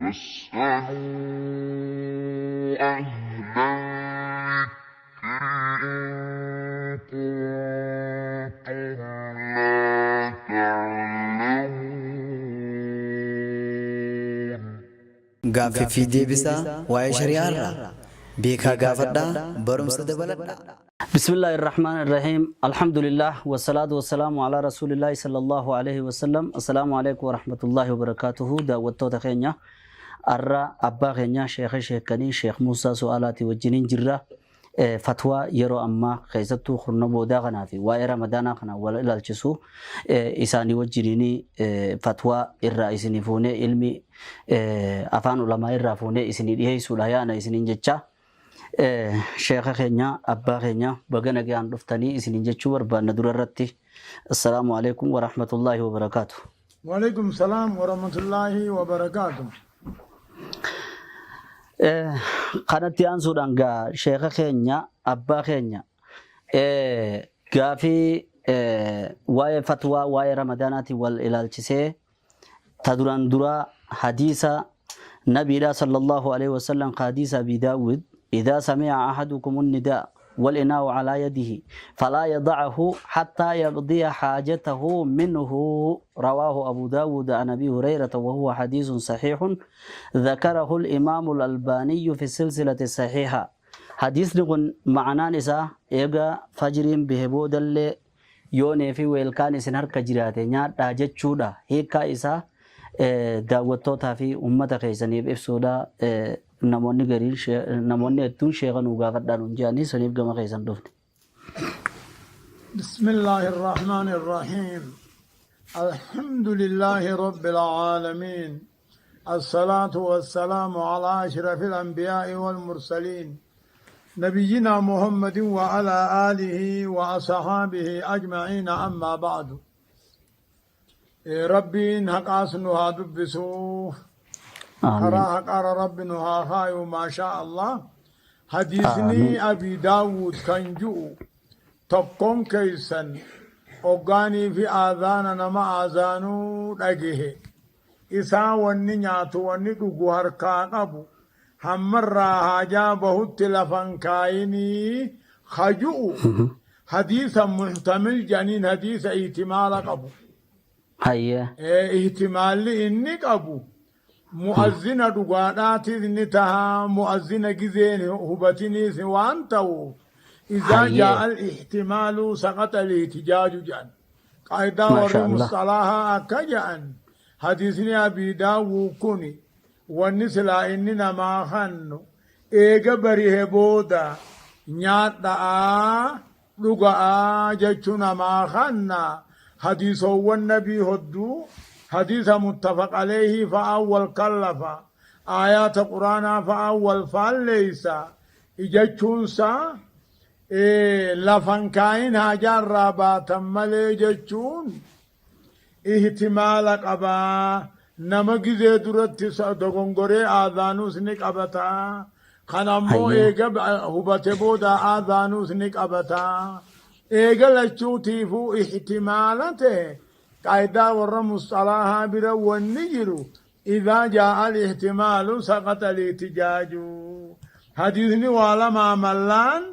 فاسألوا أهل الذكر إن كنتم لا تعلمون. Gaaffii fi deebisaa waa'ee shari'aa irraa beekaa gaafadhaa barumsa dabaladhaa. بسم الله الرحمن الرحيم، الحمد لله والصلاة والسلام على رسول الله صلى الله عليه وسلم. السلام عليكم ورحمة الله وبركاته. Daawwattoota keenya, arra abbaa keenya sheekha sheekanii Sheekh Muusaa Su'aalaatii wajjiniin jirra. Fatwaa yeroo ammaa keessattuu kurna boodaa kanaa fi waa'ee Ramadaanaa kana wal ilaalchisu isaanii wajjiniin fatwaa irraa isinii fuunee, ilmi afaan ulamaa irraa fuunee isinii dhiyeessuudha yaana isiniin jecha. Sheekha keenya, abbaa keenya, baga nagaan dhuftanii isiniin jechuu barbaanna dura irratti. Assalaamu alaikum warahmatullaahi wabarakaatu. وعليكم السلام ورحمة الله وبركاته. Kanatti aansuudhaan gaa sheekha keenya, abbaa keenya, gaafii waa'ee fatwaa waa'ee Ramadaanaatiin wal ilaalchisee ta duraan duraa hadiisa nabiidha sallallahu alaihi wasallam, hadiisa Abi Daawud: إذا سمع أحدكم النداء والإناء على يده فلا يضعه حتى يقضي حاجته منه. رواه أبو داود عن أبي هريرة، وهو حديث صحيح ذكره الإمام الألباني في السلسلة الصحيحة. حديث kun ma'anaan isaa eega fajriin bahe boodallee yoonee fi weelkaan isin harka jiraate nyaadhaa jechuudha. Hiikkaa isaa daawwattootaa fi ummata keessaniif ibsuudha. Namoonni gariin, namoonni hedduun sheeka nuu gaafadhaa nuun jedhanii, saniif gama keessan dhufne. بسم الله الرحمن الرحيم، الحمد لله رب العالمين، الصلاة والسلام على أشرف الأنبياء والمرسلين، نبينا محمد وعلى آله وأصحابه أجمعين، أما بعد. Rabbiin haqaas nu haa dubbisuu. Karaa haqaara Rabbi nu haa kaayu. Maashaa Allah, hadiisni Abi Daawud kan ju'u, tokkoon keeysan hoggaanii fi aadaana nama aazaanuu dhagehe, isaa wanni nyaatu wanni dhugu harkaa qabu hammarraa haajaa bahutti lafan kaayinii kaju'u, hadiisa muhtamil jedhaniin, hadiisa ihtimaala qabu. Ihtimaalli inni qabu mu'azzina dhugaadhaatis ni taha, mu'azzina gizeen hubatiniis waan ta'uuf, إذا جاء الاحتمال سقط الاحتجاج jedhan. Qaayidaa warri musxalahaa akka jedhan, hadiisni Abii Daawud kuni wanni silaa inni namaa kannu eega barihe booda nyaadha'aa dhuga'aa jechuu namaa kanna. Hadiisoowwan nabii hodduu hadiisa muttafaq aleehii fa'aan wal kallafa, aayaata Quraanaa fa'aan wal faalleeysa jechuunsaa, lafan kaayin haajaarraa baatan malee jechuun ihtimaala qabaa. Nama gizee duratti dogongoree aadaanuus ni qabataa, kan ammoo eega hubate booda aadaanuus ni qabataa. Eega lachuutiifuu ihtimaala ta'e, qaayidaa warra musxalaahaa bira wanni jiru, إذا جاء الاحتمال سقط الاحتجاج. Hadiisni waa lamaa mallaan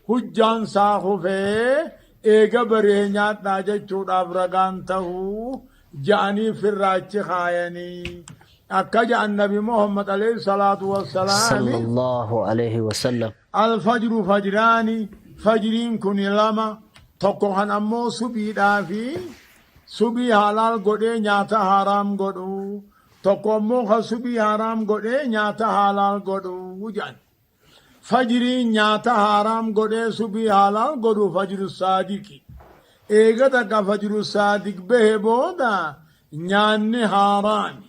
hujjaan isaa kufee, eega baree nyaadhaa jechuudhaaf ragaan tahuu ja'anii firraachi kaayanii. Akka ja'an Nabi Muhammad alayhi salaatu wassalaami, sallallahu alaihi wasallam. الفجر فجران, fajriin kun lama. Tokko kan ammoo subiidhaa fi subii halaal godhee nyaata haraam godhu, tokko ammoo kan subii haraam godhee nyaata halaal godhu jedhan. Fajriin nyaata haraam godhee subii halaal godhu fajru saadiqi. Eega takka fajru saadiq bahe booda nyaanni haaraami,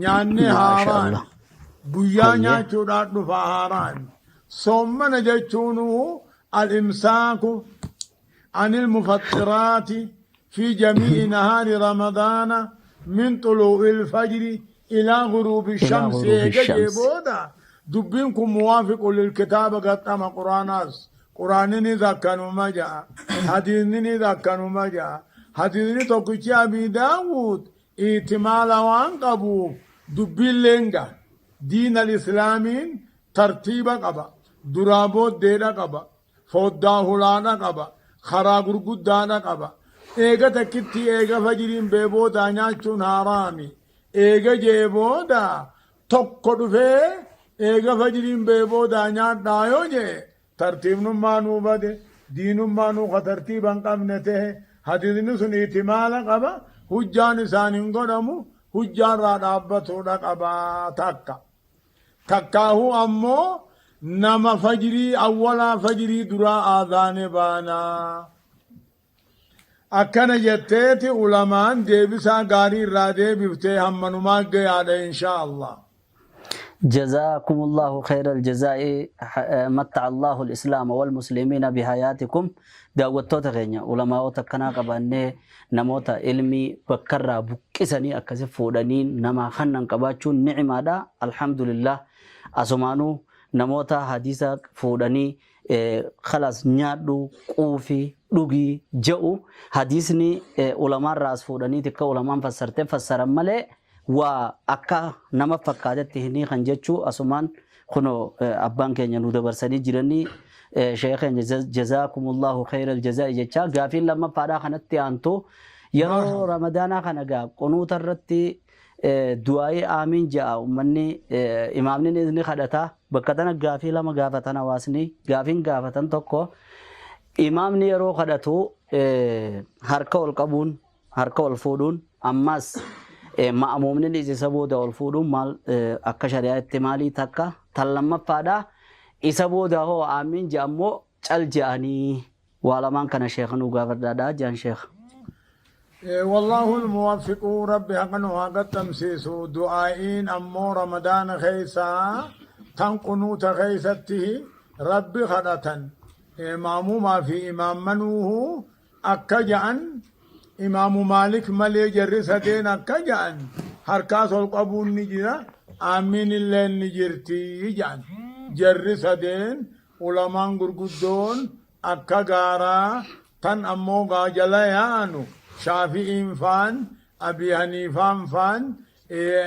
nyaanni haaraami. Guyyaa nyaachuudhaan dhufa haaraami. Soommana jechuun الإمساك عن المفطرات في جميع نهار رمضان من طلوع الفجر إلى غروب إلى الشمس. غروب eega jee الشمس. Booda dubbiin kun موافق للكتاب qaxxama. Quraanaas Quraanni akkanuma ja'a, hadiisni akkanuma ja'a. Hadiisni tokkichi Abi Daawud Ihtimaala waan qabuuf dubbiilleen gaha. Diin al-Islaamiin tartiiba qaba. Duraa booddeedha qaba. Foddaa hulaadha qaba. Karaa gurguddaadha qaba. Eega takkittii eega fajriin bee boodaa nyaachuun haaraami. Eega jee booda tokko dhufee eega fajriin bee boodaa nyaadhaa yoo jee tartiibnummaa nuu bade, diinummaa nuu ka tartiiba hin qabne tehe, hadiisni sun ihtimaala qaba, hujjaan isaan hin godhamu, hujjaa irraa dhaabbatuudha qaba takka. Takkaahuu ammoo nama fajrii awwalaa fajrii duraa aadaane baanaa. Akkana jetteeti ulamaan deebisaa gaarii irraa deebiftee hammanumaa gayaadha inshaa Allah. جزاكم الله خير الجزاء متع الله الإسلام والمسلمين بحياتكم daawwattoota keenya ulamaa'ota akkanaa qabaannee namoota ilmii bakkarraa buqqisanii akkasi fuudhanii namaa kannan qabaachuun ni'imaadha alhamdulillah asumaanuu namoota hadiisa fuudhanii Khalaas nyaadhu, quufi, dhugi je'u hadiisni ulamaarraa as fuudhaniiti akka ulamaan fassarte fassaran malee waa akka nama fakkaatetti hin hiikan jechuu asumaan kunoo abbaan keenya nu dabarsanii jiranii sheekh keenya jazaakumullahu khayral jazaa'i jechaa gaafiin lammaffaadhaa kanatti aantu yeroo ramadaanaa kana gaa qunuuta irratti Du'aa'ii aamiin ja'a ummanni imaamninis ni kadhata. Bakka tana gaafii lama gaafatan hawaasni. Gaafiin gaafatan tokko imaamni yeroo kadhatu harka ol qabuun harka ol fuudhuun ammas ma'amuumninis isa booda ol fuudhuun maal akka shari'aatti maalii takka tan lammaffaadha. Isa booda hoo aamiin ja'a immoo cal ja'anii Waa lamaan kana sheekha nuu gaafadhaadha jaan sheekha. Wallaahu almuwaffiqu Rabbi haqa nu haa qaxxamsiisu. Du'aa'iin ammoo Ramadaana keessa tan qunuuta keessatti Rabbi kadhatan maamuumaa fi imaammanuuhu akka ja'an Imaamu Maalik malee jarri sadeen akka ja'an harkaas ol qabuun ni jira aammiin illeen ni jirti ja'an jarri sadeen Ulamaan gurguddoon akka gaaraa tan ammoo gaa jala yaanu Shaafi'iin faan, Abii Haniifaan faan,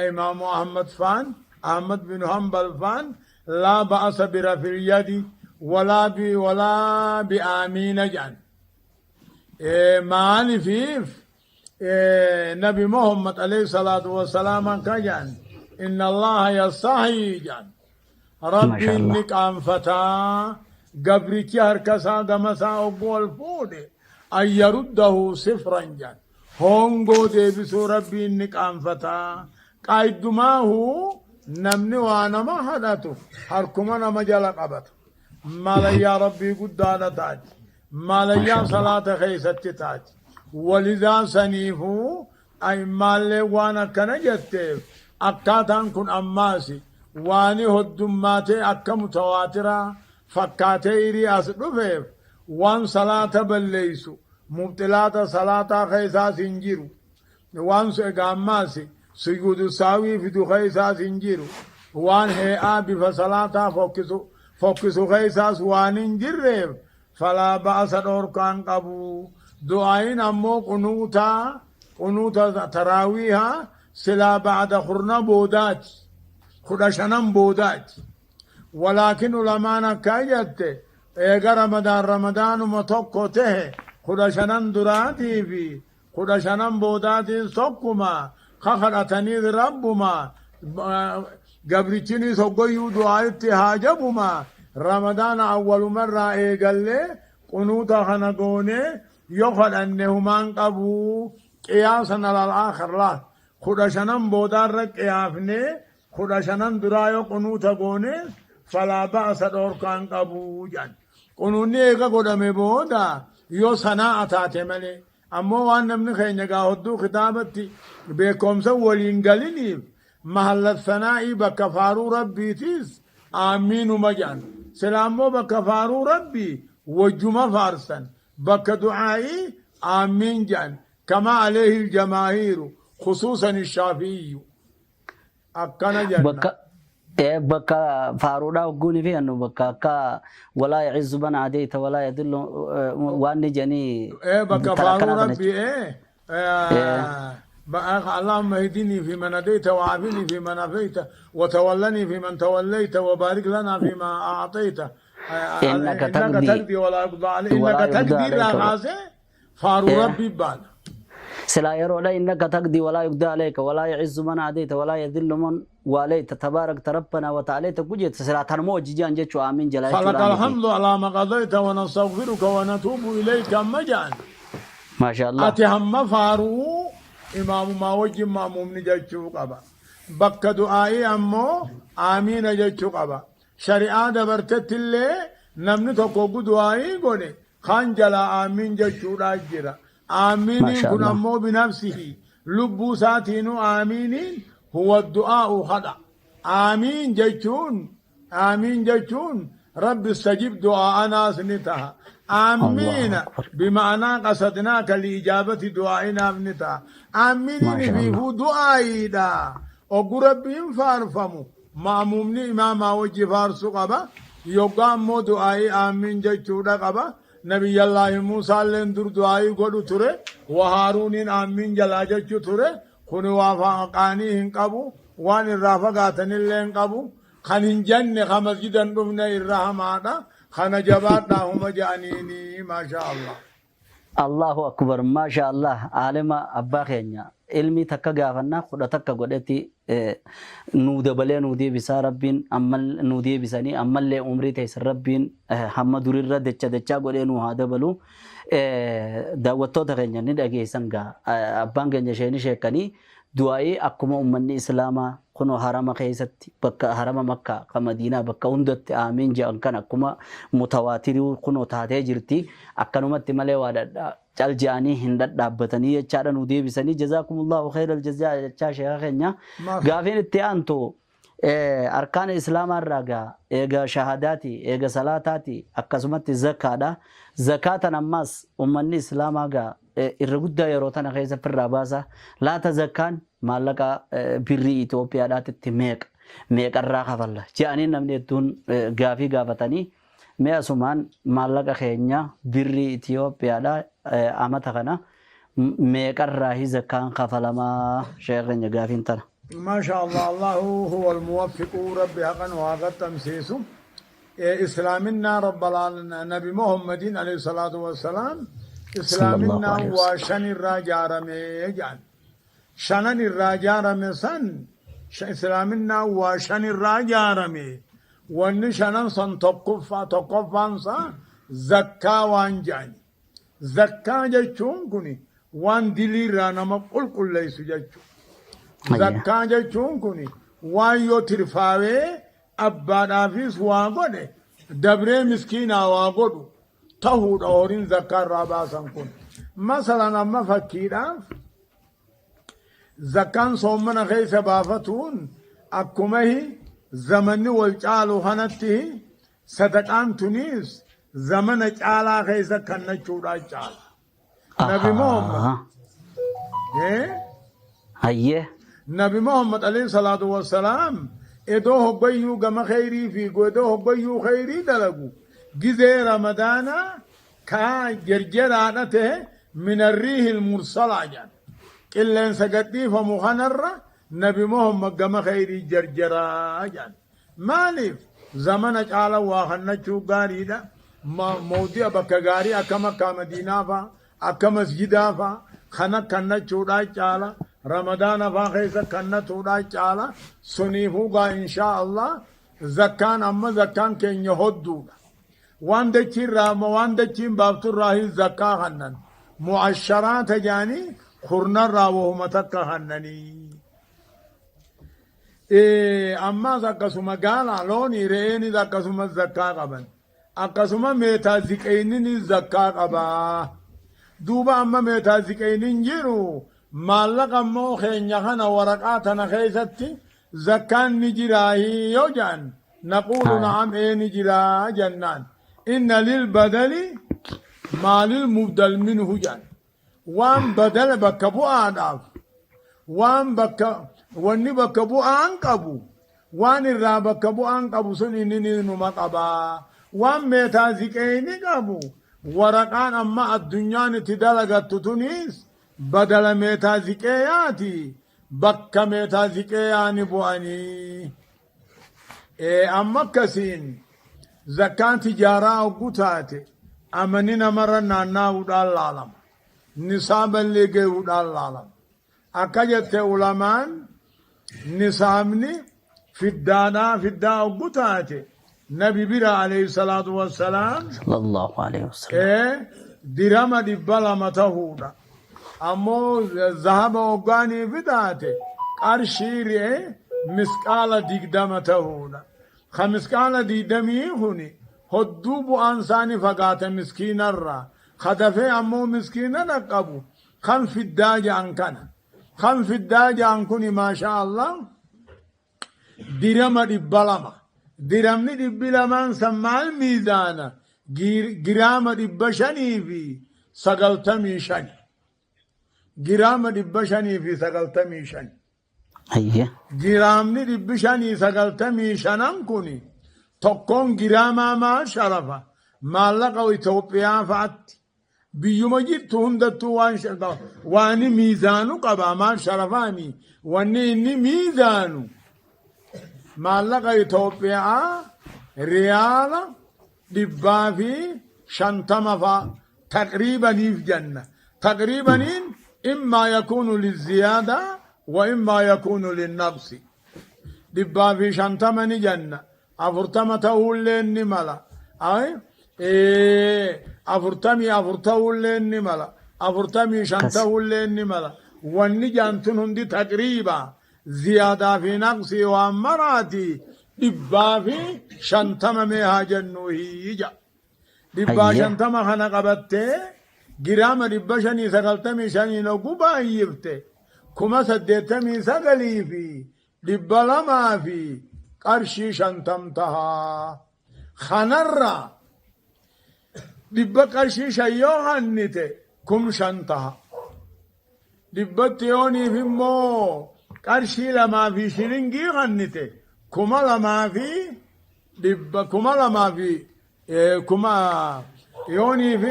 Imaamu Ahmad faan, Ahmad bin Hanbal faan laa ba'asa bi rafil yadi walaa bi walaa bi aamiina jedhan. Maalifiif Nabi Muhammad alayhi salaatu wassalaam akka jedhan inna Allaha yastahyi jedhan. Rabbiin ni qaanfataa gabrichi harka isaa gama isaa hogguu ol fuudhe an yaruddahu sifran jedhan. Hoongoo deebisuu Rabbiin ni qaanfataa. Qaayidumaahu namni waa nama kadhatu harkuma nama jala qabata. Malayyaa Rabbii guddaadha taati. Maalayyaa salaata keessatti taati. Walidhaa saniifuu a'immaallee waan akkana jetteef akkaataan kun ammaasi waani hoddummaatee akka mutawaatiraa fakkaatee irii as dhufeef waan salaata balleessu mubxilaata salaataa keessaas hin jiru. Waan egaa ammaasi sujuudu saawii fidu keessaas hin jiru. Waan hee'aa bifa salaataa fokkisu fokkisu keessaas waan hin jirreef falaa ba'asa dhoorkaan qabu. Du'aayin ammoo qunuutaa qunuuta taraawiihaa silaa ba'da kurna boodaati. 15 boodaati. Walaakin ulamaan akka jette eega ramadaan ramadaanuma tokko tehe 15 duraatii fi 15n boodaatiis tokkuma, ka kadhataniis Rabbuma, gabrichiniis hoggayyuu du'aa'itti haajabuma, Ramadaana awwalumarraa eegallee qunuuta kana goonee yo kadhanne humaan qabu, qiyaasan alal aakhir laal, 15n boodaarra qiyaafnee 15n duraa yo qunuuta goonees falaa ba'asa dhoorkaan qabu jedhan. Qunuunni eega godhame booda yoo sanaa'a taate malee. Ammoo waan namni keenya gaa hodduu kitaabatti beekomsa waliin galiniif mahallat sanaa'ii bakka faaruu Rabbiitiis aammiinuma jedhan. Silaa ammoo bakka faaruu Rabbii wajjuma faarsan. Bakka du'aa'ii aammiin jedhan. Kamaa aleehil jamaahiiru khusuusan shaafi'iyyu. Akkana jenna. Bakka bakka faaruudhaa hogguuni fi annu bakka akka walaa ya'izzu man aadeyta walaa yadillu waan ni jedhanii Bakka tan faaruu akkanaa tana rabbii jechuudha. اللهم اهدني فيمن هديت وعافني فيمن عافيت وتولني فيمن توليت وبارك لنا فيما أعطيت إنك إنك تقضي تقضي ولا يقضى عليك ولا إنك يقضى تقضي عليك irraa kaasee faaruu Rabbii baana. Silaa yeroodha innaka taqdii walaa yugdaa alayka walaa yacizu man adayta walaa yadhillu man waalayta tabaarakta rabbana wa ta'alayta gujeetta silaa tanuma hojii jaan jechuu aamiin jalaa فلك jechuudha miti. الحمد على ما قضيت ونستغفرك ونتوب إليك أما جان. Maasha Allah. Ati hamma faaruu imaamumaa wajjin ma'muumni jechuu qaba. Bakka du'aa'ii ammoo aamiina jechuu qaba. Shari'aa dabartetti illee namni tokko oggu du'aa'ii godhe kaan jalaa aamiin jechuudhaa jira. Aamiiniin Maasha kun Allah. ammoo binafsihi lubbuu isaatiinuu aamiiniin huwa du'aa'u kadha. Aamiin jechuun aamiin jechuun rabbi istajib du'aa'anaas ni taha. Allahu Aamiina akbar. bima'anaa qasadnaaka liijaabati du'aa'inaaf ni taha. Aamiiniin Maasha Allah. ifiifuu du'aa'iidha. Oggu rabbiin faarfamu ma'muumni imaamaa wajji faarsu qaba. Yoggaa ammoo du'aa'ii aamiin jechuudha qaba. Nabiyyallaahi Muusaalleen dur du'aa'ii godhu ture. Wa Haaruuniin aamiin jalaa jechuu ture. Kuni waa qaanii hin qabu. Waan irraa fagaatanillee hin qabu. Kan hin jenne ka masjida hin dhufne irra hamaadha. Kana jabaadhaa huma je'aniini maashaa Allah. Allahu akbar maasha Allah aalima abbaa keenya ilmi takka gaafannaa kudha takka godhetti nuu dabalee nuu deebisaa rabbiin ammal nuu deebisanii ammallee umrii teessan rabbiin hamma durirra decha dechaa godhee nuu haa dabalu. Daawwattoota keenya ni dhageessan gaa abbaan keenya isheeni sheekanii du'aa'ii akkuma ummanni islaamaa kunoo harama keessatti bakka harama makkaa ka madiinaa bakka hundatti aamiin jedhan kan akkuma mutawaatirii kunoo taatee jirti akkanumatti malee waa dhadhaa cal je'anii hin dhadhaabbatanii jechaadha nu deebisanii jazaakumullahu khairal jazaa jechaa sheeka keenya. Gaafiin itti aantu arkaana islaamaa irraa gaa eega shahadaati eega salaataati akkasumatti zakaadha. Zakaatan ammaas ummanni islaamaa gaa irra guddaa yeroo tana keessa firraa baasa. Laata zakaan maallaqa birrii Itoophiyaadhaatitti meeqa meeqarraa kafalla je'anii namni hedduun gaafii gaafatanii mee asumaan maallaqa keenya birrii Itoophiyaadha amata kana meeqarraa zakaan kafalamaa sheeka keenya gaafiin tana. ما شاء الله الله هو الموفق ربي حقا وهذا تمسيس إسلامنا رب العالمين نبي محمد عليه الصلاة والسلام صلى الله إسلامنا عليه وسلم. وشن الراجارمي يجعل شنن الراجارمي سن إسلامنا وشن الراجارمي وان شنن سن تقفا تقفا زكا وانجاني زكا جچون كوني وان دلي رانا قل قل ليس جچون. Zakkaa jechuun kun waan yoo tirfaawee abbaadhaafis waa godhe dabree miskiinaa waa godhu tahuudha horiin zakkaa irraa baasan kun. Masalan amma fakkiidhaaf zakkaan soommana keessa baafatuun akkuma zamanni wal caalu kanatti sadaqaan tuniis zamana caalaa keessa kennachuudhaan caala. Nabi Muhammad. Hayyee. Nabi Muhammad alayhi salaatu wassalaam edoo hoggayyuu gama khayrii fiigu edoo hoggayyuu khayrii dalagu gizee ramadaana kaa jerjeraadha ta'e min arriihi ilmursalaa jedhan qilleensa gadhiifamu kanarra Nabi Muhammad gama khayrii jerjeraa jedhan maaliif zamana caala waa kannachuu gaariidha mawdi'a bakka gaarii akka makkaa madiinaa faa akka masjidaa faa kana kannachuudhaa caala ramadaana faa keessa kannatuudhaa caala suniifuu gaa inshaa Allah zakkaan amma zakkaan keenya hodduudha waan dachiirraa waan dachiin baafturraa hin zakkaa kannan mu'asharaata jaanii kurnarraa wahuma takka kannanii. Ammaas akkasuma gaala loonii re'eenis akkasuma zakkaa qaban akkasuma meetaa ziqeeyninis zakkaa qabaa duuba amma meetaa ziqeeynin jiru maallaqa immoo keenya kana waraqaa tana keessatti zakkaan ni jiraahii yoo jedhan naquulu na'am ee ni jiraa jennaan inna lil badali maalil mubdal minhu jedhan waan badala bakka bu'aadhaaf waan bakka wanni bakka bu'aan qabu waan irraa bakka bu'aan qabu sun inni numa qabaa waan meetaa ziqeeyni qabu waraqaan amma addunyaan itti dalagattu tunis Badala meetaa ziqeeyaati bakka meetaa ziqeeyaa ni bu'anii. Amma akkasiin zakkaan tijaaraa hogguu taate amani namarra naannaa'uudhaan laalama. Nisaaballee gahuudhaan laalama. Akka jette ulamaan nisaabni fiddaadhaa fiddaa hoggu taate nabi bira alayhi salaatu wassalaam Sallallahu alaihi wasallam. Dirama 200 tahuudha. Ammoo zahaba hoggaanii taate qarshii ri'ee misqaala 20 tahuudha. Ka misqaala 20 kuni hodduu bu'aan isaanii fagaata miskiinarraa. Ka dafee ammoo miskiina dhaqqabu kan fiddaa ja'an kana. Kan fiddaa ja'an kuni maashaa Allah dirama 200. Diramni 200n san maal miizaana? Giraama 595. Giraama 595. Giraamni 595n kun tokkoon giraamaa maal sharafa? Maallaqa Itoophiyaa fa'aatti. Biyyuma jirtu hundattuu waan waan miizaanu qaba maal sharafaami? Wanni inni miizaanu maallaqa Itoophiyaa riyaala 150 fa'a taqriibaniif janna. Taqriibaniin immaa yakuunu liziyaada wa immaa yakuunu linnaqsi. 150 ni janna. 40 ta'uullee ni mala. 44 ta'uullee ni mala. 45 ta'uullee ni mala. Wanni jaantun hundi taqriiba ziyaadaa fi naqsii waan maraati 150 mee haa jennu hiyya. 150 kana qabattee giraama 595n oguu baay'ifte 89,200 fi qarshii 50 tahaa. Kanarraa dhibba qarshii 5 yoo hannite 5,000 taha. Dhibbatti yooniif immoo qarshii 2 fi shilingii hannite 2,100 2,000 fi kuma yooniif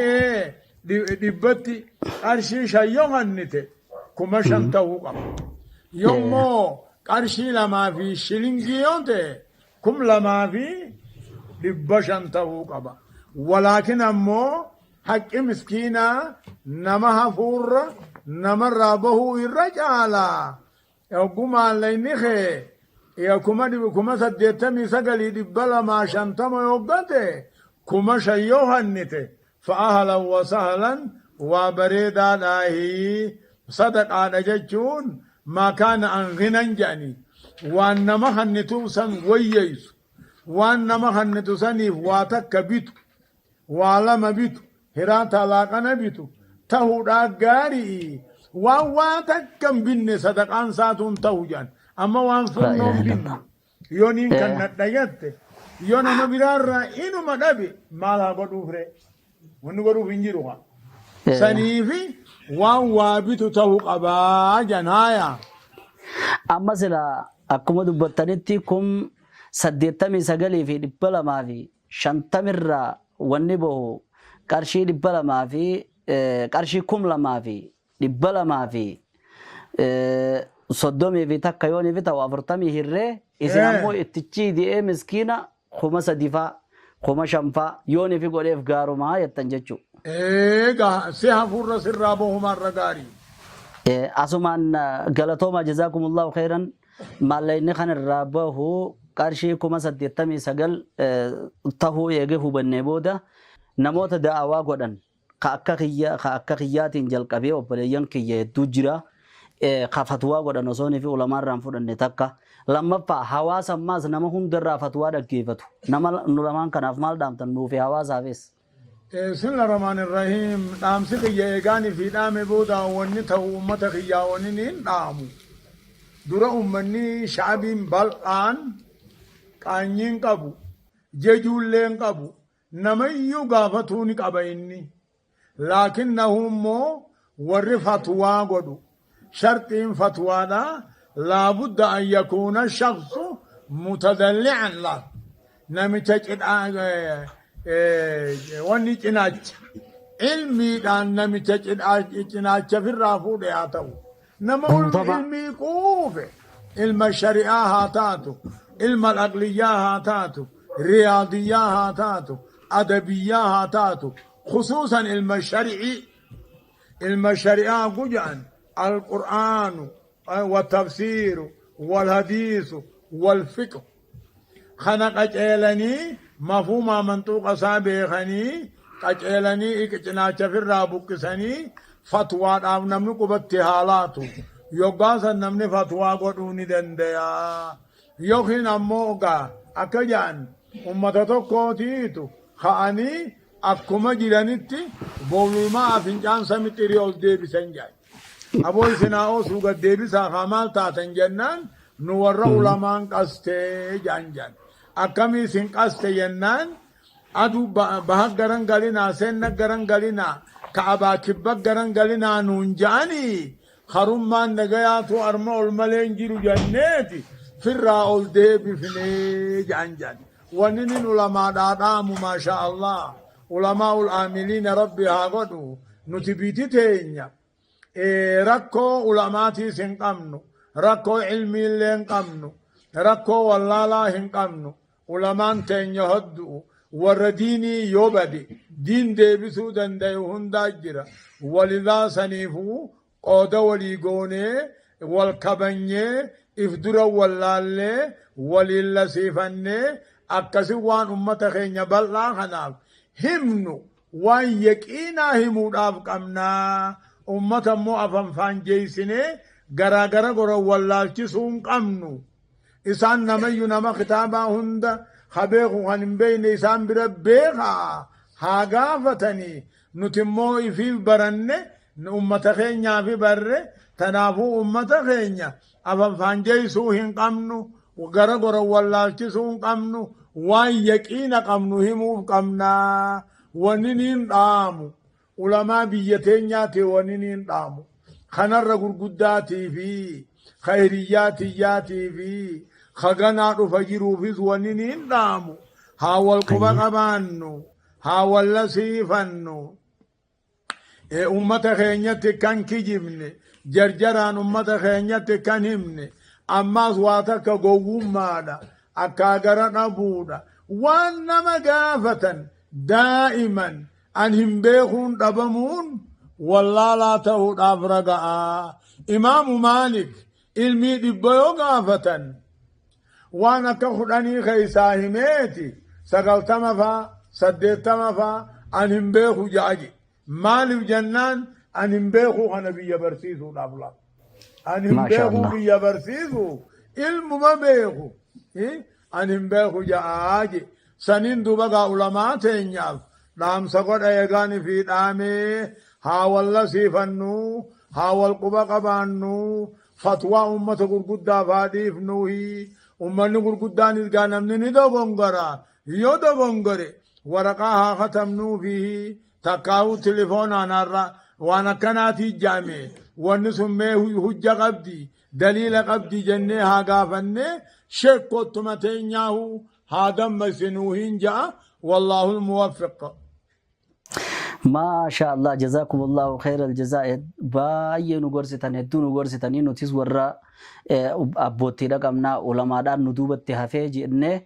dhibbatti qarshii 5 yoo hannite 5,000 ta'uu qaba. Yoommoo qarshii 2 fi shilingii yoo ta'e 2,500 ta'uu qaba. Walaakin ammoo haqqi miskiinaa nama hafuurra namarraa bahuu irra caalaa. Oggumaan layni kee 89,250 yoggate 5,000 yoo hannite fa'ahlan wa sahlan waa bareedaadhaahi sadaqaadha jechuun maa kaana an ghinan jedhanii waan nama hannituuf san wayyeessu waan nama hannitu saniif waa takka bitu waa lama bitu hiraata laaqana bitu tahuudhaa gaarii waan waa takka hin binne sadaqaan saatuun tahu jedhan amma waan Laa furnoon ilaaha binne illallah. Yoo niin kan nadha jette yoo nama biraarraa inuma dhabe maal haa godhuuf ree? Wanni godhuuf hin jiru haa. Saniifi waan waa bitu ta'uu qabaa jan haaya. Amma sila akkuma dubbattanitti 89,250rraa wanni bahu qarshii 200 fi qarshii 2,231 yoon fi ta'u 40 hirree isin ammoo ittichi di'ee miskiina 3,000 faa 5,000 faa yoon fi godheef gaarumaa jettan jechuu. Eegaa si hafuurra sirraa bahumaarra gaarii. Asumaan galatoomaa jazaakumullahu khairan maallaqni kan irraa bahu qarshii 89,000 tahuu eegee hubannee booda namoota da'awaa godhan ka akka kiyya ka akka kiyyaatiin jalqabee obboleeyyan kiyya hedduu jira ka fatwaa godhan osoo fi ulamaa irraa hin fudhanne takka lammaffaa hawaasa ammaas nama hundarraa fatwaa dhaggeeffatu nama nu lamaan kanaaf maal dhaamtan nuufi hawaasaafis. Bismillah Rahmaan Rahiim dhaamsi kiyya eegaani fi dhaame booda wanni ta'u ummata kiyyaa wanni niin dhaamu dura ummanni sha'abiin bal'aan qaanyiin qabu jejuulleen qabu Namayyuu gaafatuu ni qaba inni. Laakinnahu immoo warri fatwaa godhu sharxiin fatwaadhaa laabudda an yakuuna shakhsu mutadalli'an laal namicha cidhaa wanni cinaacha Ilmiidhaan namicha cinaacha firraa fuudhe haa ta'u. Nama Guutama. ilmii quufe ilma shari'aa haa taatu, ilma aqliyyaa haa taatu, riyaadiyyaa haa taatu, adabiyyaa haa taatu, khusuusan ilma shari'ii. Ilma shari'aa guja'an alqur'aanu والتفسير والحديث والفقه. Kana qaceelanii mafhuumaa manxuuqa isaa beekanii qaceelanii cinaacha firraa buqqisanii fatwaadhaaf namni qubatti haa laatu. Yoggaa san namni fatwaa godhuu ni danda'a. Yookiin ammoo egaa akka jedhan ummata tokkootiitu ka'anii akkuma jiranitti boolulmaa fincaan samixirii ol deebisan jedhan. Aboo isin haa oosuu gad deebisaa haa maal taatan jennaan nu warra ulamaan qastee jedhan jedhan. Akkamii isin qaste jennaan aduu baha garan galinaa seenna garan galinaa ka'abaa kibba garan galinaa nuun ja'anii harummaan nagayaatu arma ol malee hin jiru jenneeti firraa ol deebifnee jedhan jedhan. Wanni nin ulamaadhaa dhaamu maasha Allah ulamaa ul aamiliina rabbi haa godhu nuti biiti teenya rakkoo ulamaatiis hin qabnu, rakkoo ilmiillee hin qabnu, rakkoo wallaalaa hin qabnu. Ulamaan teenya hoddu'u warra diinii yoo bade diin deebisuu danda'u hundaa jira. Walidaa saniifuu qooda walii goonee wal kabanyee if dura wallaallee waliin lasiifannee akkasi waan ummata keenya bal'aa kanaaf himnu waan yaqiinaa himuudhaaf qabnaa. Ummata immoo afan faanjeessinee garaagara gora wallaalchisuu hin qabnu. Isaan namayyu nama kitaabaa hunda ha beeku kan hin beekne isaan bira beekaa haa gaafatanii nuti immoo ifiif baranne ummata keenyaafi barre tanaafuu ummata keenya afan faanjeessuu hin qabnu gara gora wallaalchisuu hin qabnu waan yaqiina qabnu himuuf qabnaa wanni niin dhaamu ulamaa biyya teenyaati wanni niin dhaamu kanarra gurguddaatii fi khayriyyaatii fi kaganaa dhufa jiruufis wanni niin dhaamu haa wal quba qabaannu haa wal lasiifannu ummata keenyatti kan kijibne jarjaraan ummata keenyatti kan himne ammaas waa takka gowwummaadha akkaa gara dhabuudha waan nama gaafatan daa'iman an hin beekuun dhabamuun wallaalaa ta'uudhaaf raga'a. Imaamu Maalik ilmii dhibba yoo gaafatan waan akka kudhanii keessaa himeeti 90 faa 80 faa an hin beeku ja'a je. Maaliif jennaan an hin beeku kana biyya barsiisuudhaaf laa. An hin Maasha beeku Allah. biyya barsiisu ilmuma beeku. An hin beeku ja'aa je. Saniin duuba gaa ulamaa teenyaaf dhaamsa godha eegaani fi dhaamee haa walla siifannu haa wal quba qabaannu fatwaa ummata gurguddaaf haa dhiifnuuhi ummanni gurguddaanis gaa namni ni dogongora yoo dogongore waraqaa haa katabnuufi takkaa'uu tilifoonaan har'a waan akkanaatii jaame wanni sun mee hujja qabdi daliila qabdi jennee haa gaafannee sheekkottuma teenyaahu haa dammaqsinuu hin ja'a wallaahu muwaffiq. Maasha Allah jazakumullahu khairal jazaa baay'ee nu gorsitan hedduu nu gorsitanii nutis warra abboottiidha qabnaa ulamaadhaan nu duubatti hafee jennee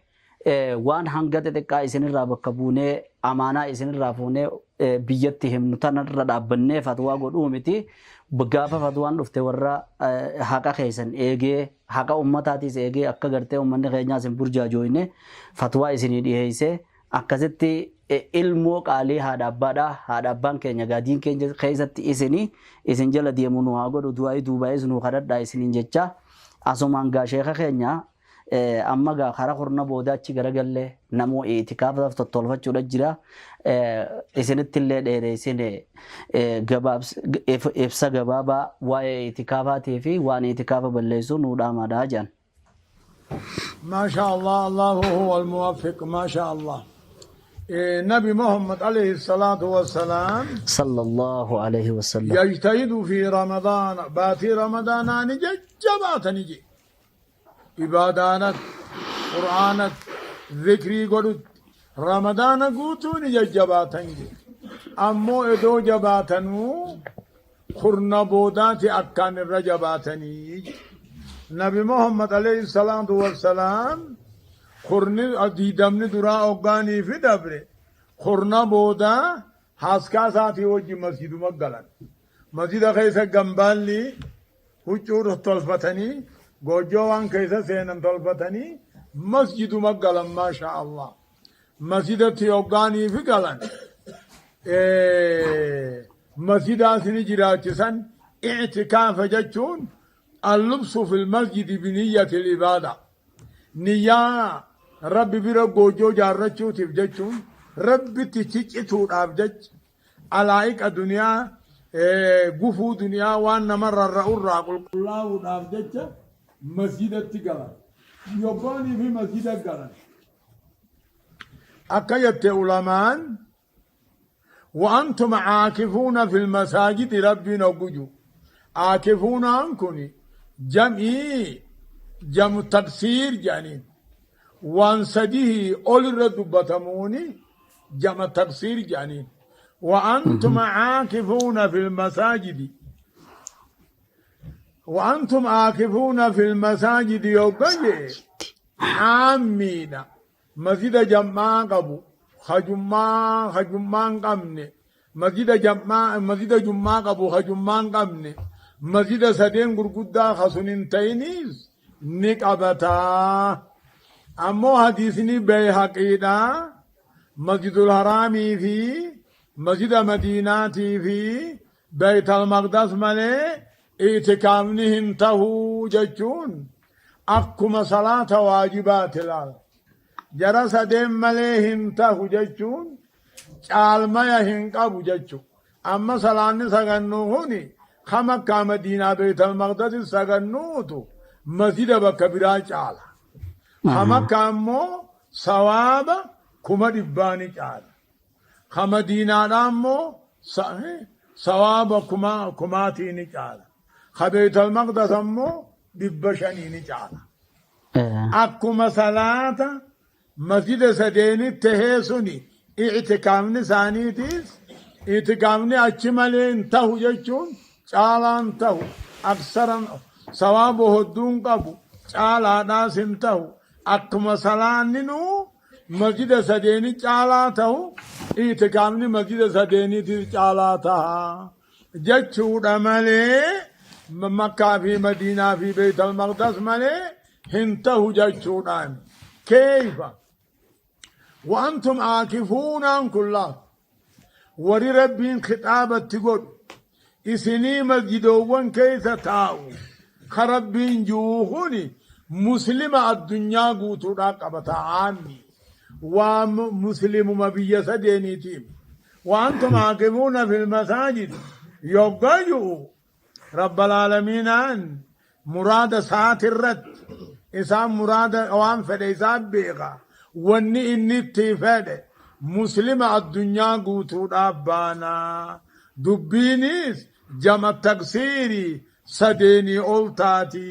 waan hanga xixiqqaa isinirraa bakka buunee amaanaa isinirraa fuunee biyyatti himnu tanarra dhaabbannee fatwaa godhuu miti gaafa fatwaan dhufte warra haqa keessan eegee haqa ummataatis eegee akka gartee ummanni keenyaas hin burjaajooyne fatwaa isinii dhiheessee akkasitti ilmoo qaalii haadha abbaadha haadha abbaan keenya gaadiin keenya keessatti isinii isin jala deemu nu haa godhu du'aayi duubaayis nu kadhadhaa isiniin jecha asumaan gaa sheeka keenya amma gaa karaa kurna booda achi garagallee namuu itikaafaaf tottolfachuudha jira isinitti illee dheereessine ibsa gabaabaa waa'ee itikaafaatii fi waan itikaafa balleessu nuu dhaamaadhaa jedhan. ما شاء الله الله هو الموفق ما شاء الله إيه نبي محمد عليه الصلاة والسلام Sallallahu alaihi wasallam. يجتهد في رمضان باتي رمضان جبات نجي عبادانت قرآنت ذكري قلت رمضان قوتو نجي جبات نجي. Ammoo edoo jabaatanuu kurna boodaati akkaan irra jabaatanii. Nabi Muhammad alayhi salaatu wassalaam kurni 20ni duraa hoggaanii fi dabre kurna boodaa haaskaa isaatii wajjin masjiduma galan. Masjida keessa gambaalli huccuu tolfatanii goojjoo waan keessa seenan tolfatanii masjiduma galan, maasha Allah. Masjidatti hoggaanii fi galan masjidaas ni jiraachisan. I'tikaafa jechuun اللبث في المسجد بنية العبادة, niyyaa Rabbi bira goojjoo jaarrachuutiif jechuun Rabbitti ciccituudhaaf jecha alaa'iqa duniyaa, gufuu duniyaa waan nama rarra'urraa qulqullaa'uudhaaf jecha masjidatti galan. Yoggaanii fi masjida galan akka jette ulamaan, وأنتم عاكفون في المساجد ربي نقجو عاكفون أنكني جمعي جمع تكسير جانين waan sadii ol irra dubbatamuuni jama tafsiir jedhaniin. وأنتم عاكفون في المساجد, وأنتم عاكفون في المساجد يوغي عامين masjida jam'aa qabu, hajummaa hajummaa hin qabne, masjida jam'aa, masjida jummaa qabu, hajummaa hin qabne, masjida sadeen gurguddaa kasun hin ta'iniis ni qabataa. Ammoo hadiisni Bayhaqiidha, Masjidul Haraamii fi masjida Madiinaatii fi Baytal Maqdas malee itikaafni hin tahuu jechuun akkuma salaata waajibaati laal. Jara sadeen malee hin tahu jechuun caalmaya hin qabu jechu. Amma salaanni sagannuu kuni kama akka Madiinaa Baytal Maqdasi sagannuutu masjida bakka biraa caala. Ka ammoo sawaaba 100,000 ni caala. Ka Madiinaadhaa ammoo sawaaba kumaatii ni caala. Ka Beetal Maqdas ammoo 500 ni caala. Akkuma salaata masjida sadeenitti tahee suni i'tikaafni isaaniitiis i'tikaafni achi malee hin tahu jechuun caalaan tahu, aksaran sawaaba hodduun qabu, caalaadhaas hin tahu. Akkuma salaanni nuu masjida sadeeni caalaa tahu, i'tikaafni masjida sadeeniitiis caalaa taha jechuudha malee Makkaa fi Madiinaa fi Beetal Maqdas malee hin tahu jechuudhaan. Keeyfa وأنتم عاكفون كلها warri Rabbiin kixaabatti godhu isinii masjidoowwan keessa taa'u ka Rabbiin jiru kuni muslima addunyaa guutuudhaa qabata, aammi waa muslimuma biyya sadeeniitiif. وأنتم عاكفون في المساجد yoggaa ji'u رب العالمين aan muraada isaatirratti isaan muraada waan fedhe isaan beeka. Wanni inni itti fedhe muslima addunyaa guutuudhaaf baanaa dubbiinis jama taksiirii sadeenii ol taati.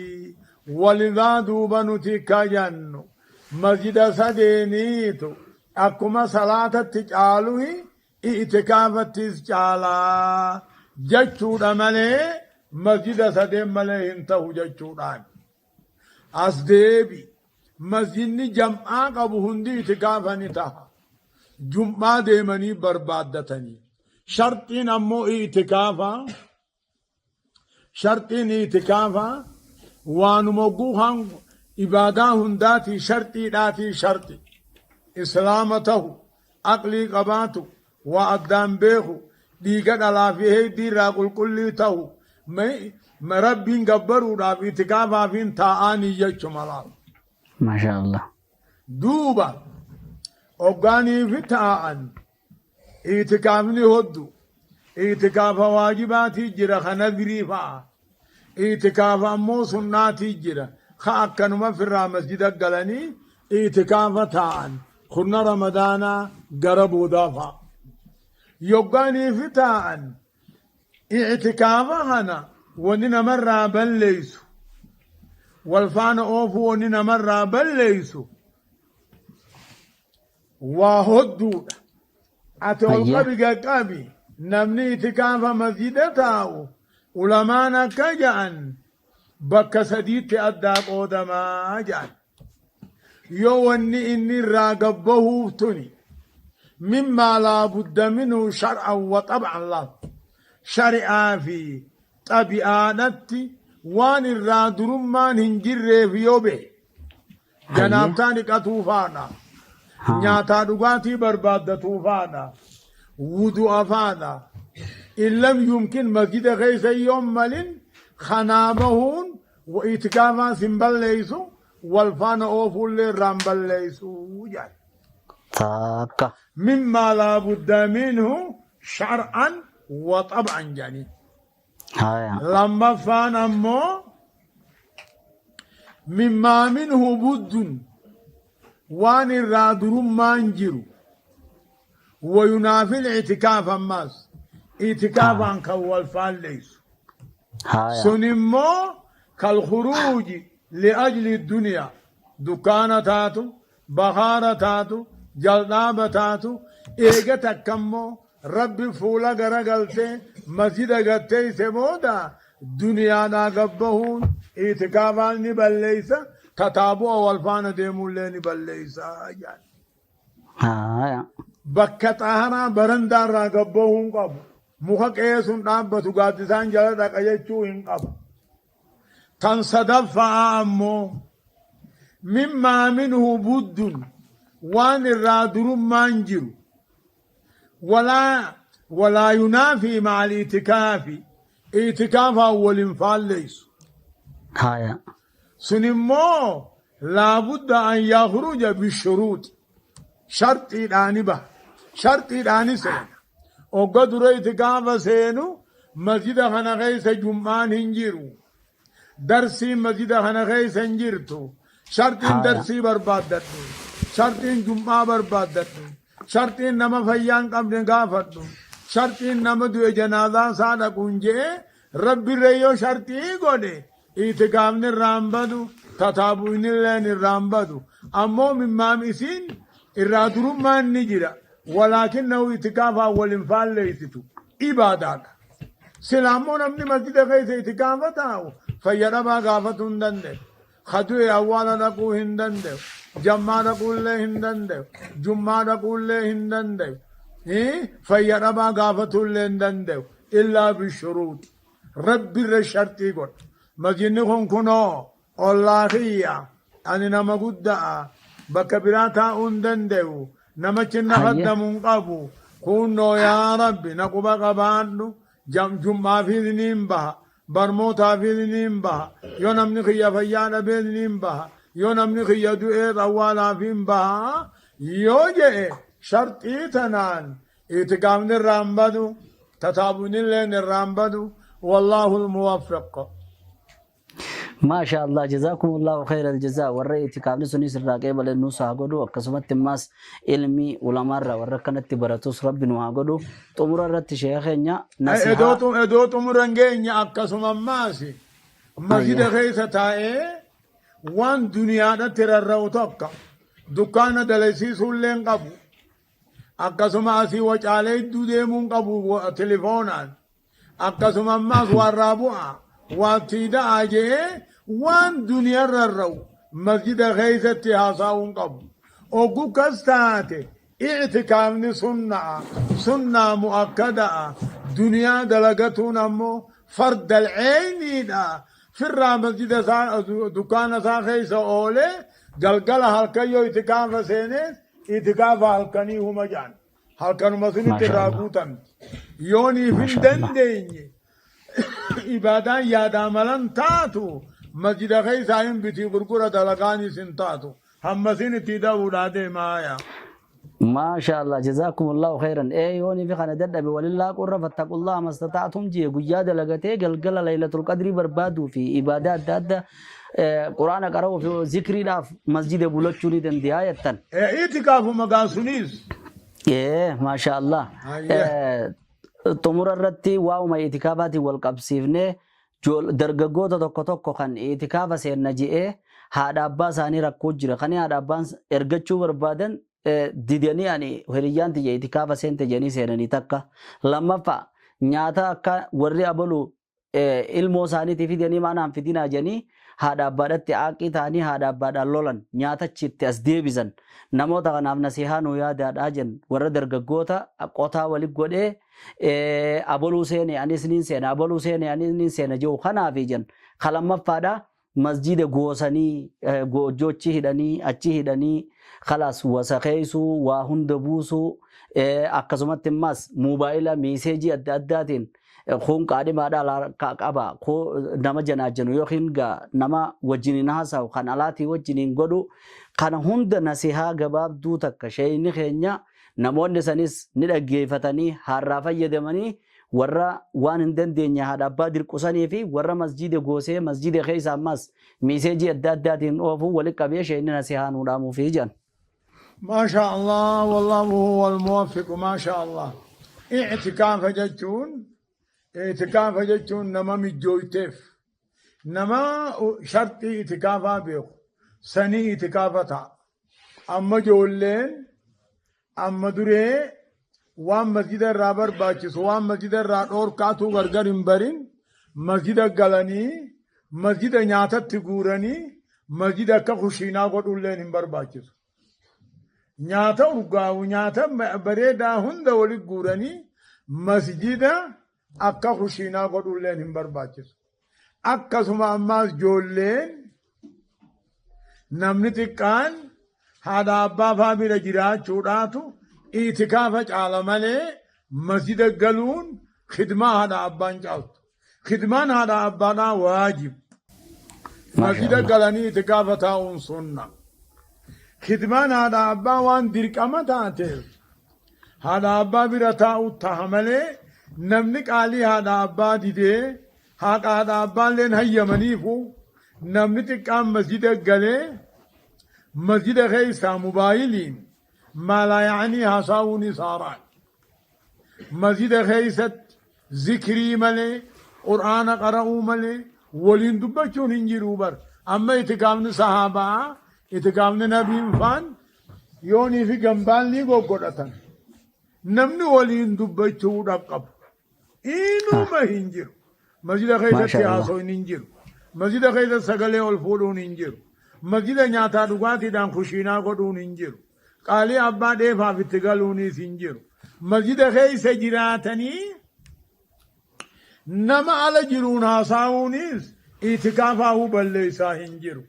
Walidaa duuba nuti kajannu masjida sadeeniitu akkuma salaatatti caaluhi itikaafattis caalaa jechuudha malee masjida sadeen malee hin tahu jechuudhaan. As deebi, masjidni jam'aa qabu hundi itikaafa ni taha. Jum'aa deemanii barbaaddatanii. Sharxiin ammoo itikaafa, sharxiin itikaafa waanuma guuhaan ibaadaa hundaatii sharxiidhaatii sharxi islaama tahu, aqlii qabaatu, waa addaan beeku, dhiiga dhalaa fi heeydii irraa qulqullii tahu, Rabbiin gabbaruudhaaf itikaafaafin taa'anii jechuma laal. Maasha Allah. Duuba hoggaanii fi taa'an itikaafni hoddu itikaafa waajibaatii jira, ka nadrii fa'a, itikaafa ammoo sunnaatii jira, ka akkanuma firraa masjida galanii itikaafa taa'an kurna Ramadaanaa gara boodaa fa'a. Yoggaanii fi taa'an itikaafa kana wanni namarraa balleeysu, wal faana oofuu wanni namarraa balleeysu waa hodduudha. Ati ol qabi, gaqqabi. Namni itikaafa masjida taa'u ulamaan akka ja'an bakka sadiitti addaa qoodamaa ja'an. Yoo wanni inni irraa gabbahuuf tuni mimmaa laa budda minhu shar'an wa xab'an laal shari'aa fi xabi'aadhatti waan irraa durummaan hin jirreef yoo behe janaabtaa dhiqatuu faadha nyaataa dhugaatii barbaaddatuu faadha wudu'a faadha in lam yumkin masjida keessa yoon malin kanaa bahuun itikaafaan sin balleeysu wal faana oofuullee irraa hin balleeysu jedhan. Takka. Mimmaa laa budda minhu shar'an wa xab'an jedhanii. Haya. Lammaffaan ammoo mimmaa minhu buddun waan irraa durummaan jiru wayunaafil itikaaf ammaas itikaafaan kan wal faalleessu. Haya. Sun immoo kalkhuruuji li'ajli duniyaa dukkaana taatu bakhaara taatu jaldhaaba taatu eega takka immoo rabbi fuula garagaltee masjida gatteeyse booda duniyaadhaa gabbahuun itikaafaan ni balleeysa tataabu'a wal faana deemuullee ni balleeysa jedhan. Haya. Bakka xaharaa barandaa irraa gabbahuu hin qabu. Muka qe'ee sun dhaabbatu gaaddisaan jala dhaqa jechuu hin qabu. Tan sadaffa'aa ammoo mimmaa minhu buddun waan irraa durummaan jiru walaa walaa yunaafii ma'al itikaafi itikaafaan wal hin faalleessu. Haya. Sun immoo laabudda an yakhruja bishuruuxi sharxiidhaani baha sharxiidhaani seena. Ogga dura itikaafa seenu masjida kana keessa jum'aan hin jiru. Darsiin masjida kana keessa hin jirtu. Sharxiin darsii barbaaddadhu. Sharxiin jum'aa barbaaddadhu. Sharxiin nama fayyaa hin qabne gaafadhu. Sharxiin nama du'e janaazaa isaa dhaquun je'ee Rabbirra yoo sharxii godhe itikaafni irraa hin badu, tataabu'inilleen irraa hin badu. Ammoo mimmaam isiin irraa durummaan ni jira. Walaakinnahu itikaafaan wal hin faalleessitu. Ibaadaadha. Sila ammoo namni masjida keessa itikaafa taa'u fayya dhabaa gaafatuu hin danda'u. Ka du'e awwaala dhaquu hin danda'u. Jammaa dhaquullee hin danda'u. Jummaa dhaquullee hin danda'u. Fayya dhabaa gaafatuullee hin danda'u. Illaa bishuruuxi. Rabbi irra sharxii godha. Masjidni kun kunoo ollaa kiyya. Ani nama gudda'a. Bakka biraa taa'uu hin danda'u. Namachi na khaddamu hin qabu. Kunnoo yaa Rabbi na quba qabaadhu. Jum'aafiis niin baha. Barmootaafis niin baha. Yoo namni kiyya fayyaa dhabees niin baha. Yoo namni kiyya du'ees awwaalaafiin baha. Yoo je'e sharxii tanaan itikaafni irraa hin badu. Tataabunilleen irraa hin badu. Wallaahu al-muwaffiq. Maasha Allah jazaakumullahu khayral jazaa warra itikaafni sunis irraa qeebale nuus haa godhu akkasumatti immaas ilmi ulamaarraa warra akkanatti baratus rabbi nu haa godhu xumura irratti sheekha keenya nasihaa Edoo xumura hin geenye akkasuma ammaas masjida keessa taa'ee waan duniyaadhatti rarra'u tokko dukkaana dalasiisuullee hin qabu. Akkasuma asii wacaalee hedduu deemuu hin qabu tilifoonaan. Akkasuma ammaas waan irraa bu'a, waan tiida'a je'ee waan duniyaa rarra'u masjida keessatti haasa'uu hin qabu. Oggu kas taate i'tikaafni sunna'a, sunnaa mu'akkada'a, duniyaa dalagatuun ammoo fardal ceeyniidha. Firraa masjida isaa dukkaana isaa keessa oolee galgala halkan yoo itikaafa seenees itikaafa halkanii huma ja'an. Halkanuma sunitti Maasha irraa Allah. guutamti. Yooniif hin Maasha Allah. dandeenye ibaadaan yaadaa malan taatu masjida keessaa hin bitii gurgura dalagaanis hin taatu. Hammasiin itti da'uudhaa deemaa yaa. Maasha Allah jazaakumullahu khairan ee yoonii fi kana dadhabe walin laaqurra fattaqullaha mastata'tum jee guyyaa dalagatee galgala laylatul qadrii barbaaduu fi ibaadaa adda adda quraana qara'uu fi zikriidhaaf masjida bulachuu ni dandeeyaa jettan. Itikaafuma gaa sunis. Ee maasha Allah. Hayyee. Xumura irratti waa'uma itikaafaatiin wal qabsiifnee dargaggoota tokko tokko kan itikaafa seenna je'ee haadha abbaa isaanii rakkoo jira. Kan haadha abbaan ergachuu barbaadan Didanii ani hiriyyaan tiyya itikaafa seente jedhanii seenanii takka. Lammaffaa, nyaata akka warri abalu ilmoo isaaniitii fidanii maa naan fidinaa jedhanii haadha abbaadhatti aaqii ta'anii haadha abbaadhaan lolan, nyaata achitti as deebisan. Namoota kanaaf nasihaa nuu yaadaadhaa jenna. Warra dargaggoota qotaa wali godhee abaluu seene anis niin seena, abaluu seene anis niin seena jedhu kanaafi jenna. Ka lammaffaadha, masjiida goosanii, goojjoo achi hidhanii, achi hidhanii, kalaas wasakeessuu, waa hunda buusuu, akkasumatti immas moobaayila miiseejii adda addaatiin kun qaadhimaadha qaba, kun nama janaajanu yookiin nama wajjiniin haasa'u kan alaatii wajjiniin godhu kana hunda nasihaa gabaabduu takka sheeyni keenya namoonni sanis ni dhaggeeffatanii har'aa fayyadamanii, warra waan hin dandeenye haadha abbaa dirqusanii fi warra masjiida goosee masjiida keessa ammas miiseejii adda addaatiin oofuu walitti qabee sheeyni nasihaa nuu dhaamuufii jedhan. ما شاء الله، والله هو الموفق. ما شاء الله. اعتكاف jechuun، اعتكاف jechuun nama mijjooyteef, nama sharxii itikaafaa beeku sanii itikaafa ta'a. Amma ijoolleen amma duree waan masjida irraa barbaachisu, waan masjida irraa dhoorkaatuu gargar hin barin, masjida galanii masjida nyaatatti guuranii masjida akka kushiinaa godhulleen hin barbaachisu. Nyaata urgaa'u, nyaata bareedaa hunda walitti guuranii masjida akka kushiinaa godhulleen hin barbaachisu. Akkasuma ammaas ijoolleen, namni xiqqaan haadha abbaa faa bira jiraachuudhaatu itikaafa caala malee masjida galuun khidmaa haadha abbaan caaltu. Khidmaan haadha abbaadhaa waajib. Masjida galanii itikaafa taa'uun sunna. Khidmaan haadha abbaa waan dirqama taateef haadha abbaa bira taa'u taha malee namni qaalii haadha abbaa didee, haqa haadha abbaalleen hayyamaniifu, namni xiqqaan masjida galee masjida keessaa mobaayiliin maalaa yaanii haasa'uunis haaraan. Masjida keessatti zikrii malee, qur'aana qara'uu malee waliin dubbachuun hin jiru bar. Amma itikaafni sahaabaa, itikaafni nabiin faan yoonii fi gambaalni goggodhatan. Namni waliin dubbachuu qabu inuma hin jiru. Masjida keessatti Maasha Allah. haasawni hin jiru. Masjida keessatti sagalee ol fuudhuun hin jiru. Masjida nyaataa dhugaatiidhaan kushiinaa godhuun hin jiru. Qaalii abbaa dheefaaf itti galuunis hin jiru. Masjida keessa jiraatanii nama ala jiruun haasa'uunis itikaafaa balleessaa hin jiru.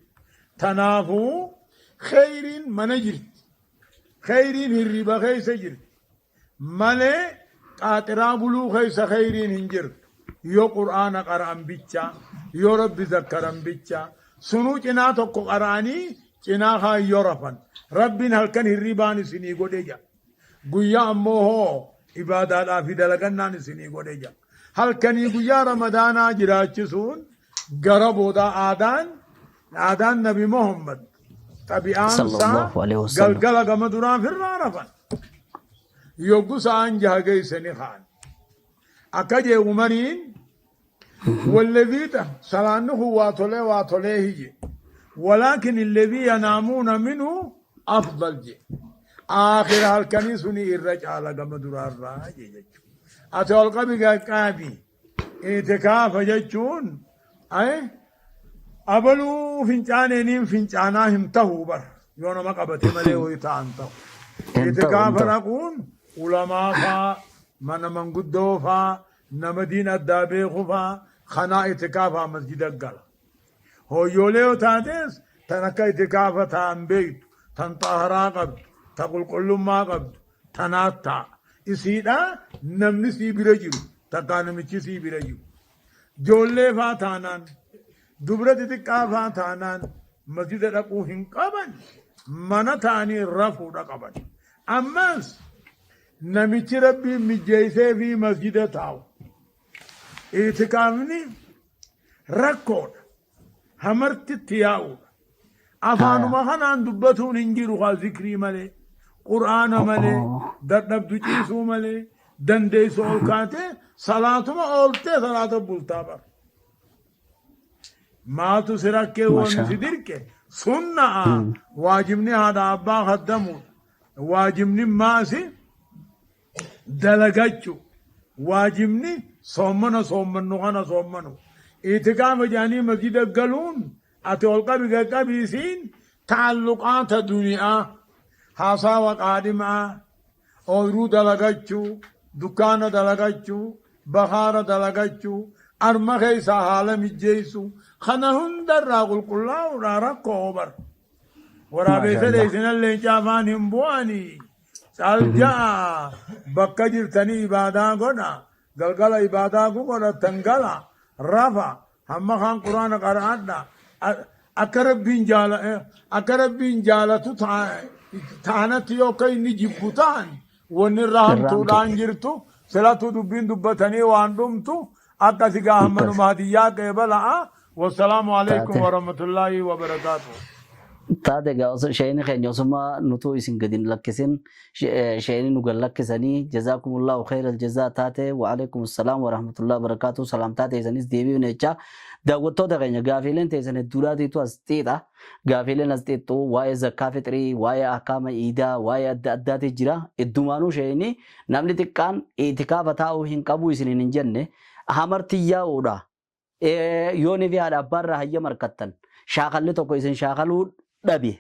Tanaafuu kheyriin mana jirti. Kheyriin hirriba keessa jirti. Malee qaaxiraa buluu keessa kheyriin hin jirtu. Yoo qur'aana qara'an bicha, yoo rabbi zakkaran bicha, sunuu cinaa tokko qara'anii cinaa kaan yoo rafan. Rabbiin halkan hirribaan isinii godhe jedha. Guyyaa ammoo hoo ibaadaadhaa fi dalagannaan isinii godhe jedha. Halkanii guyyaa ramadaanaa jiraachisuun gara boodaa aadaan Nabi Muhammad xabi'aan isaa Sallallahu alaihi wasallam. Galgala gama duraa firraa rafan. Yoggu sa'aan 6 geessanii ka'an. Akka jee Umariin والذي salaanni kun waa tolee waa tolee hije. ولكن الذي ينامون منه أفضل je. Aakhira halkanii suni irra caala gama duraarraa je jechuudha. Ati ol qabi qaqqaabi. Itikaafa jechuun abaluu fincaaneenin fincaanaa hin ta'u bar, yoo nama qabate malee wayii ta'an ta'u. Hin ta'u, hin Itikaafa ta'u. dhaquun ulamaa faa, mana manguddoo faa, nama diin addaa beeku faa kanaa itikaafaa masjida gala. Hoyyoolee yoo taates tan akka itikaafa ta'an beektu, tan xaharaa qabdu, ta qulqullummaa qabdu tanaat ta'a. Isiidha namni sii bira jiru, takkaa namichi sii bira jiru. Ijoollee faa taanaan, dubra xixiqqaa faa taanaan masjida dhaquu hin qaban, mana ta'anii rafuudha qaban. Ammas namichi rabbiin mijjeessee fi masjida taa'u. Itikaafni rakkoodha. Hamartitti yaa'uudha. Afaanuma kanaan dubbatuun hin jiru haa zikrii malee, qur'aana malee, dadhabdu ciisuu malee, dandeessu ol kaatee salaatuma ooltee salaata bultaa bara. Maaltu si rakkee, waan si dirqe? Sunna'a, waajibni haadha abbaa kaddamuudha. Waajibni maasi dalagachu. Waajibni soommana soommannu kana soommanu. Itikaafa jedhanii masjida galuun ati ol qabi gad qabi isiin taalluqaata duniyaa haasawa qaadhimaa ooyruu dalagachuu dukkaana dalagachuu bakaara dalagachuu arma keessaa haala mijjeessuu kana hundarraa qulqullaa'uudha rakkoo bar. Waraabeessa Maashaallah. dheeysinan leenca afaan hin bu'anii. Cal ja'a bakka jirtanii ibaadaa godha. Galgala ibaadaa godhattan gala. Rafa. Hamma kaan quraana qara'adha. Akka rabbiin jaala akka rabbiin jaalatu taanatti yoo akka inni jibbu ta'an wanni irra Irra hamtuudhaan hamtu. jirtu silatu dubbiin dubbatanii waan dhumtu akka si gaa Akkas. hammanuma hadiyyaa qeebala'a. Wassalaamu alaikum Taate. warahmatullaahi wabarakaatuh. Taate egaa osoo sheeyni keenya osuma nutuu isin gadi hin lakkisin sheeyni nu gad lakkisanii jazaakumullahu khayral jazaa taate wa alaikum assalaam wa rahmatullahi wa barakaatuh salaamtaa teessanis deebiifne jechaa daawwattoota keenya gaafiileen teessan hedduudhaatiitu as xiixa gaafiileen as xiixxu waa'ee zakkaa fixrii waa'ee ahkaama iidaa waa'ee adda addaati jira iddumaanuu sheeyni namni xiqqaan itikaafa taa'uu hin qabu isiniin hin jenne hamarti yaa'uudha Yoonii fi haadha abbaa irraa hayyama argattan shaakalli tokko isin shaakaluu dhabe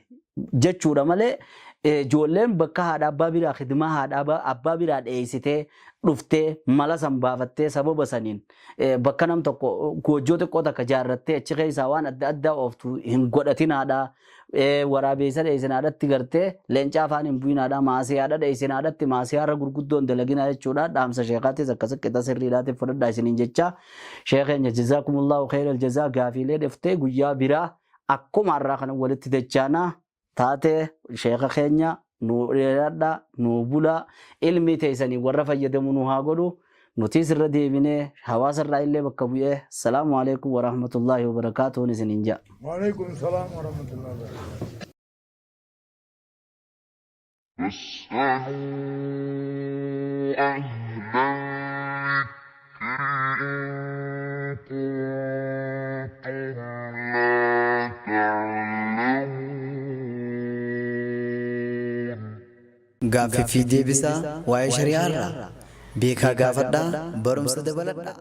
jechuudha malee ijoolleen bakka haadha abbaa biraa khidmaa haadha abbaa biraa dheessitee dhuftee mala san baafattee sababa saniin bakka nam tokko goojjoo xiqqoo takka jaarrattee achi keessaa waan adda addaa ooftu hin godhatinaadha. Waraabeessa dheessinaadhatti gartee leencaa afaan hin bu'inaadha maasiyaadha dheessinaadhatti maasiyaarra gurguddoo hin dalaginaa jechuudha dhaamsa sheekaatis akkas qixa sirriidhaatiif fudhadhaa isiniin jecha sheekeenya jazaakumullahu khayral jazaa gaafiilee dhiftee guyyaa biraa akkuma har'aa kana walitti dachaanaa taate sheeka keenya nuu dheeradha nuu bulaa ilmii teessanii warra fayyadamu nu haa godhu nutis irra deebinee hawaasa irraa illee bakka bu'ee assalaamu alaikum warahmatullaahi wabarakaatuun isiniin ja'a. Waalaikum salaam warahmatullahi wabarakatuh. فاسألوا أهل الذكر إن كنتم لا تعلمون. Gaaffii fi deebisaa waa'ee shari'aa irraa beekaa gaafadhaa barumsa dabaladhaa.